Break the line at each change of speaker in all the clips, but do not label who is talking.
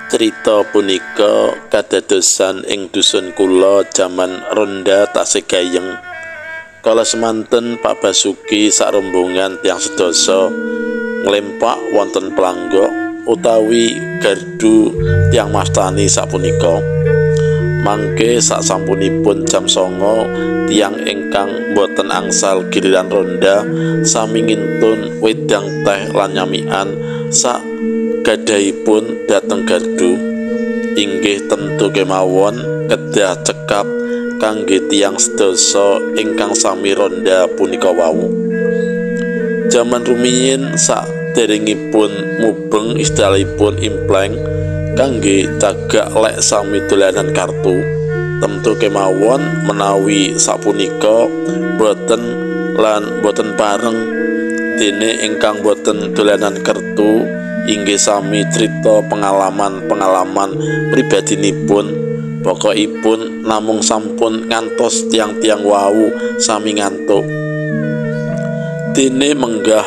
Crita punika kadadosan ing dusun kula jaman ronda tasih gayeng. Kala semanten Pak Basuki sarombongan tiyang sedasa nglempak wonten planggok utawi gardu tiyang mastani sapunika. Mangke sasampunipun jam 09.00 tiyang ingkang boten angsal giliran ronda sami ngintun wedang teh lan nyamikan sak gadhahipun dhateng gardu. Inggih tentu kemawon kedah cekap kangge tiyang sedasa ingkang sami ronda punika wau. Jaman rumiyin saderengipun mubeng istilahipun impleng kangge cagak lek sami dolanan kartu. Tentu kemawon menawi sapunika boten lan boten pareng, dene ingkang boten dolanan kertu inggih sami crita pengalaman-pengalaman pribadinipun. Pokokipun namung sampun ngantos tiang-tiang wau sami ngantuk. Dene menggah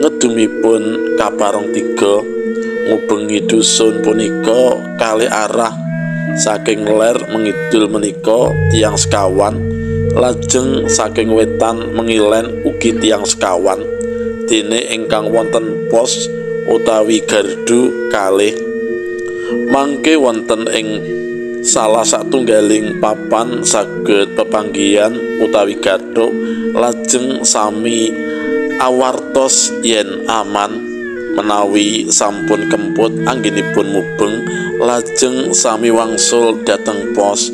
ngedumipun kapareng tiga ngubengi dusun punika kali arah saking ler mengidul menika tiyang sekawan, lajeng saking wetan mengilen ugi tiyang sekawan. Dene ingkang wonten pos utawi gardu kalih. Mangke wonten ing salah satunggaling papan saged pepanggihan utawi gathuk, lajeng sami awartos yen aman. Menawi sampun kemput anggenipun mubeng, lajeng sami wangsul dhateng pos.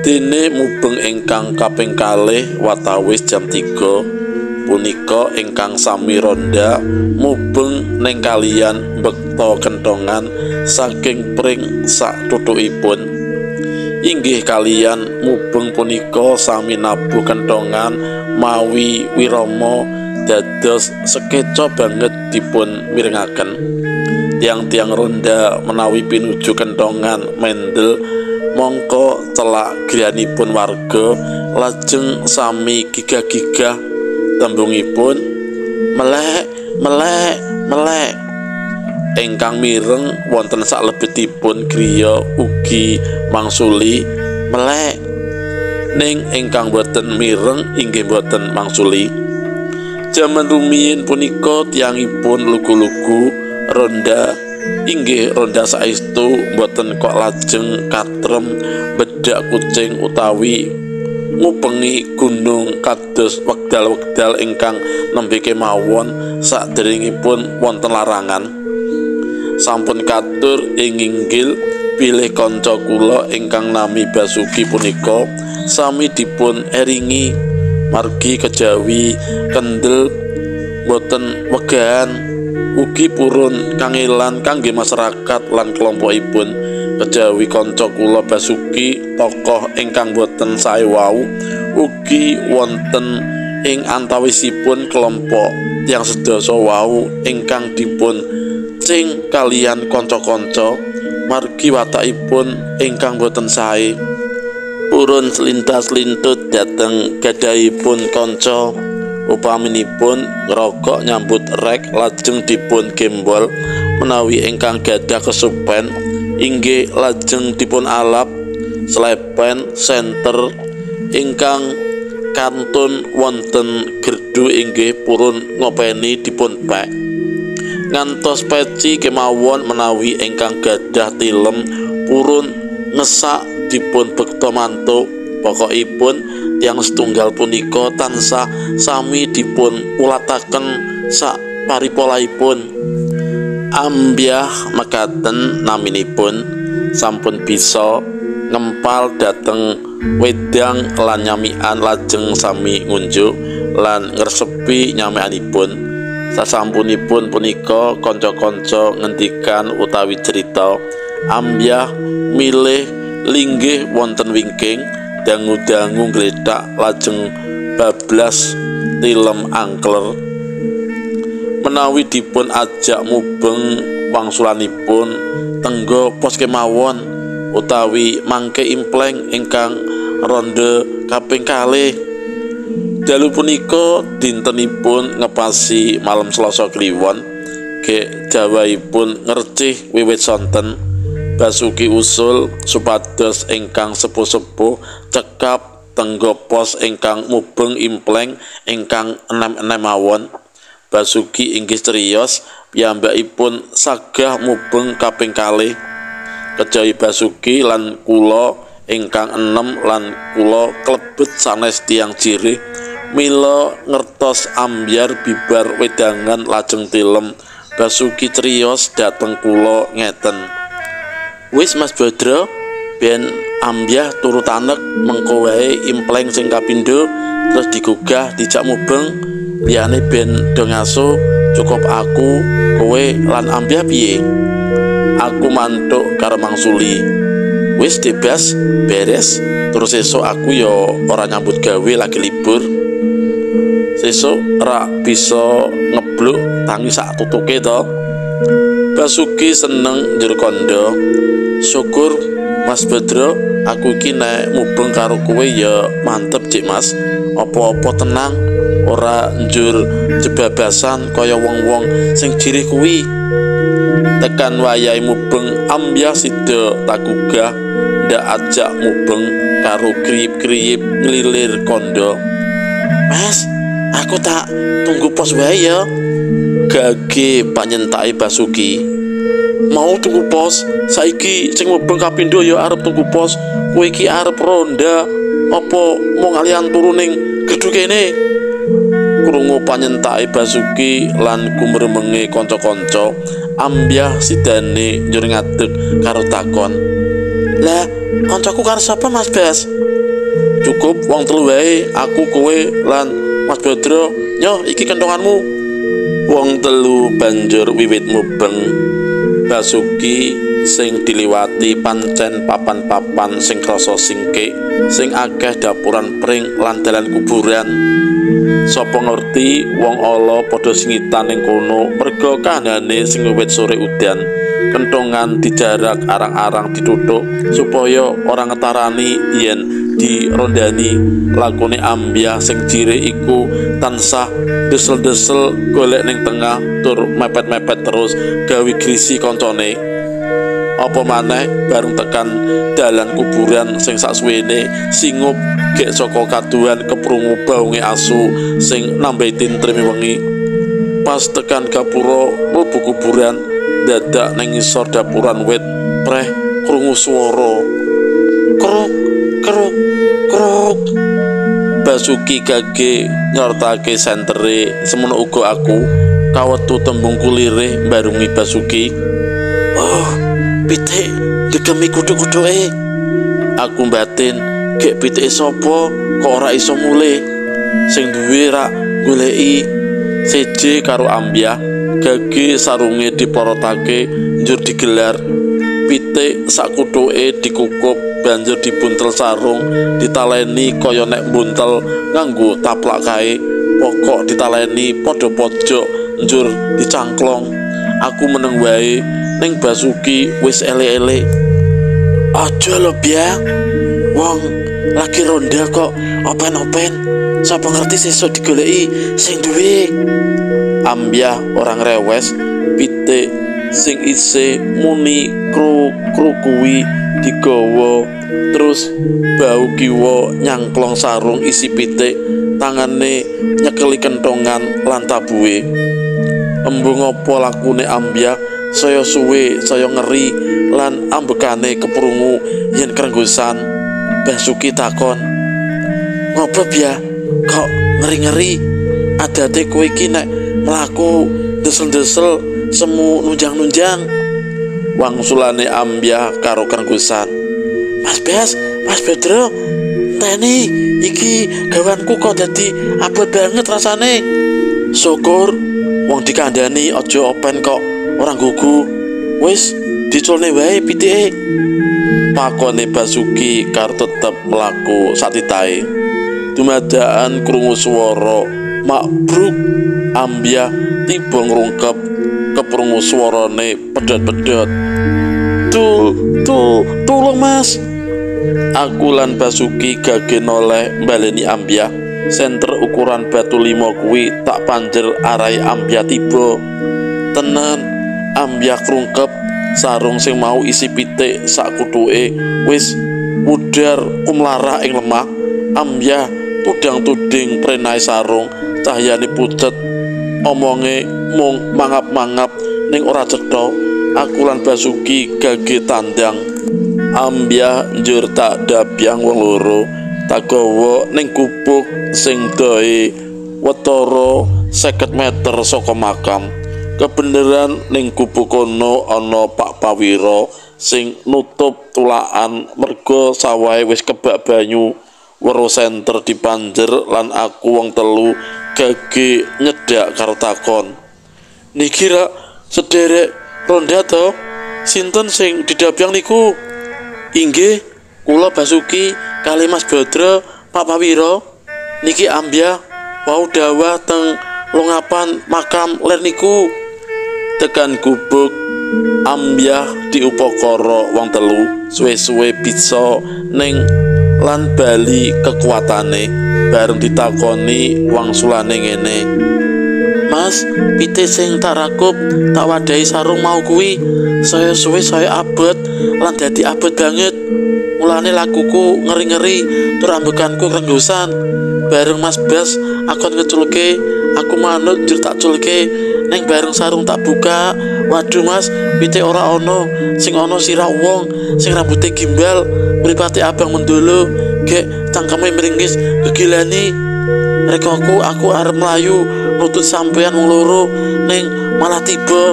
Dene mubeng ingkang kaping kalih watawis jam 3 punika ingkang sami ronda mubeng ning kalian bekta kentongan saking pring sak tutukipun. Inggih kalian mubeng punika sami nabuh kentongan mawi wirama dados sekeca banget dipun mirengaken. Tiang-tiang ronda menawi pinuju kentongan mendel mongko celak griyanipun warga, lajeng sami gigah-gigah tembungipun melek melek melek. Ingkang mireng wonten salebetipun griya ugi mangsuli melek, ning ingkang boten mireng inggih boten mangsuli. Jaman rumiyin punika tiyangipun lugu-lugu ronda inggih ronda saestu boten kok lajeng katrem bedak kucing utawi ngupengi gunung kados wekdal-wekdal ingkang nembe kemawon saderengipun wonten larangan. Sampun katur ing inggil bilih kanca kula ingkang nami Basuki punika sami dipun eringi margi kejawi kendel boten wegahan ugi purun kangelan kangge masyarakat lan kelompokipun. Kejawi kanca kula Basuki tokoh ingkang boten sae wau ugi wonten ing antawisipun kelompok tiyang sedasa wau ingkang dipun cing kalian kanca-kanca margi watakipun ingkang boten sae. Purun lintas-lintut dhateng gadhahipun kanca, upaminipun ngrokok nyambut rek lajeng dipun gembol menawi ingkang gadah kesupen inggih lajeng dipun alap slepen senter ingkang kantun wonten gerdu inggih purun ngopeni dipun pek. Ngantos peci kemawon menawi ingkang gadah tilem purun ngesak dipun bekta mantuk. Pokokipun tiyang setunggal punika tansah sami dipun ulataken sak paripolaipun. Ambyah mekaten naminipun sampun bisa ngempal dhateng wedang lan nyamikan lajeng sami ngunjuk lan ngresepi nyamikanipun. Sasampunipun punika kanca-kanca ngendikan utawi cerita. Ambyah milih linggih wonten wingking dangu-dangu nglethak lajeng bablas tilem angkler. Menawi dipun ajak mubeng wangsulanipun tenggo pos kemawon utawi mangke impleng ingkang ronde kaping kalih. Dalu punika dintenipun ngepasi malam Selasa Kliwon, gek jawahipun ngercih wiwit sonten. Basuki usul supados ingkang sepuh-sepuh cekap tenggo pos ingkang mubeng impleng ingkang enem-enem mawon. Basuki inggih criyos piyambakipun sagah mubeng kaping kalih. Kejawi Basuki lan kula ingkang enem lan kula klebet sanes tiyang jirih, mila ngertos ambyar bibar wedangan lajeng tilem. Basuki criyos dhateng kula ngeten: "Wis Mas Badra, ben ambyah turu tanek mengko wae impleng sing kapindho terus digugah dijak mubeng, liyane ben do ngaso, cukup aku, kowe lan ambyah piye?" Aku mantuk karo mangsuli, "Wis bebas, beres, terus sesuk aku ya ora nyambut gawe lagi libur. Sesuk rak bisa ngebluk tangi sak tutuke to." Basuki seneng njur kandha, "Syukur Mas Badra, aku iki nek mubeng karo kowe ya mantep cik Mas. Apa-apa tenang, ora njur jebabasan kaya wong-wong sing jirih kuwi." Tekan wayahe mubeng ambyah sida takugah ndak ajak mubeng karo kriyip-kriyip nglilir kandha, "Mas, aku tak tunggu pos wae ya." Gage panyentake Basuki, "Mau tunggu pos? Saiki sing mubeng kapindho ya arep tunggu pos. Kowe iki arep ronda apa mau ngalian turu ning gedhu kene?" Krungu panyentake Basuki lan gumremenge kanca-kanca, ambyah sidane njur ngadeg karo takon, "Lah, kancaku karo sapa Mas Bas?" "Cukup wong telu wae, aku, kowe lan Mas Badra. Yo, iki kentonganmu." Wong telu banjur wiwit mubeng. Basuki sing diliwati pancen papan-papan sing krasa singkik, sing akeh dapuran pring lan dalan kuburan. Sapa ngerti wong ala padha singitan ning kono merga kahanane sing wiwit sore udan. Kentongan dijarak arang-arang dituthuk supaya ora ngetarani yen dirondani. Lakone ambyah sing jirih iku tansah desel-desel golek ning tengah tur mepet-mepet terus gawe grisi koncone. Apa maneh bareng tekan dalan kuburan sing saksuwene singup gek saka kaduhan keprungu baunge asu sing nambahi tintrime wengi. Pas tekan gapura mlebu kuburan, dadak ning ngisor dapuran wit preh krungu swara kruk kruk kruk. Basuki gage nyortake sentere, semono uga aku kawetu tembung kulirih mbarungi Basuki. "Oh, pitik degemi kuthuk-kuthuke." Aku mbatin, gek pitike sapa kok ora iso mulih. Sing duwe rak goleki. Seje karo ambyah gage sarunge diporotake njur digelar. Pitik sak kuthuke dikukup banjur dibuntel sarung, ditaleni kaya nek buntel nganggo taplak kae, pokok ditaleni padha pojok njur dicangklong. Aku meneng wae, ning Basuki wis ele-ele. "Aja lho, Byang. Wong lagi ronda kok open-open. Sapa ngerti sesuk digoleki sing duwe." Ambyah ora ngrewes, pitik sing isih muni kru-kru kuwi digawa terus bau kiwa nyangklong sarung isi pitik, tangane nyekeli kentongan lan tabuhe. Embung apa lakune ambyah saya suwe saya ngeri lan ambekane keprungu yen krenggusan. Basuki takon, "Ngopo Byah kok ngeri-ngeri? Adate kowe iki nek mlaku desel-desel semu nunjang-nunjang." Wangsulane ambyah karo krenggusan. Mas Bas, Mas Badro, enteni iki gawanku kok dadi abot banget rasane. Syukur wong dikandani aja open kok ora gugu. Wis diculne wae pitike. Pakone Basuki karo tetep mlaku satitae. Dumadakan krungu swara makbruk ambyah tiba ngrungkep keprungu swarane pedhot-pedhot. Tulung Mas. Aku lan Basuki gage noleh mbaleni ambyah. Senter ukuran batu 5 kuwi tak panjer arai ambyah tiba. Tenan ambyah krungkep sarung sing mau isi pitik sak kuthuke wis wudar kumlarah ing lemah. Ambyah tudang-tuding prenae sarung, cahyane pucet, omonge mung mangap-mangap ning ora cetha. Aku lan Basuki gage tandang. Ambyah njur tak dabyang wong loro, tak gawa ning gubuk sing doe wetara 50 meter saka makam. Kebeneran ning gubuk kono ana Pak Pawiro sing nutup tulakan merga sawahe wis kebak banyu. Weruh senter dipanjer lan aku wong telu gage nyedak karo takon. Niki rak sederek ronda to? Sinten sing didabyang niku? Inggih, kula Basuki kali Mas Badro, Pak Pawiro. Niki ambyah wau dawah teng longapan makam ler niku. Tekan gubuk ambyah diupakara wong telu suwe-suwe bisa ning lan bali kekuatane. Bareng ditakoni wangsulane ngene. Mas, pite sing tak rakup tak wadahi sarung mau kuwi saya suwe saya abot lan dadi abot banget. Mulane lakuku ngeri-ngeri tur ambekanku krenggusan. Bareng Mas Bas akon ngeculke, aku manut njur tak culke. Neng bareng sarung tak buka, waduh Mas, pite ora ana, sing ana sirah wong sing rambute gimbal, mripate abang mendolo, gek cangkeme mringis gegilani. Rekoku aku arep mlayu nutut sampean wong loro, ning malah tiba.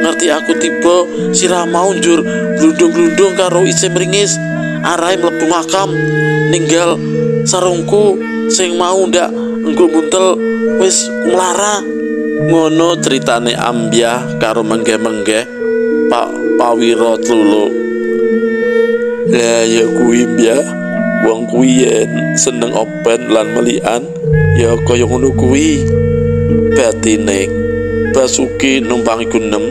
Ngerti aku tiba, sirah mau njur glundung-glundung karo isih mringis, arahe mlebu makam, ninggal sarungku sing mau ndak nggo muntel wis kumlara. Ngono ceritane ambyah karo menggeh-menggeh Pak Pawiro tluluk. Lah ya kuwi mbyah, wong kuwi yen seneng open lan melian ya kaya ngono kuwi. Batine Basuki numpangi gunem.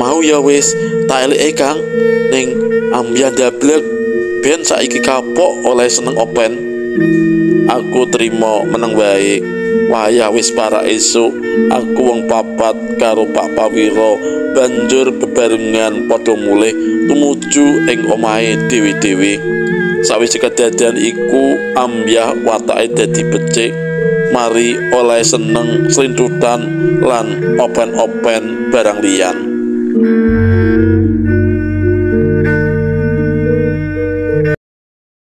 Mau ya wis tak eleke Kang, ning ambyah ndablek ben saiki kapok oleh seneng open. Aku trimo meneng wae. Wayah wis para esuk, aku wong papat karo Pak Pawiro banjur bebarengan padha mulih tumuju ing omahe dhewe-dhewe. Sawise kedadian iku ambyah watake dadi becik, mari oleh seneng slintutan lan open-open barang liyan.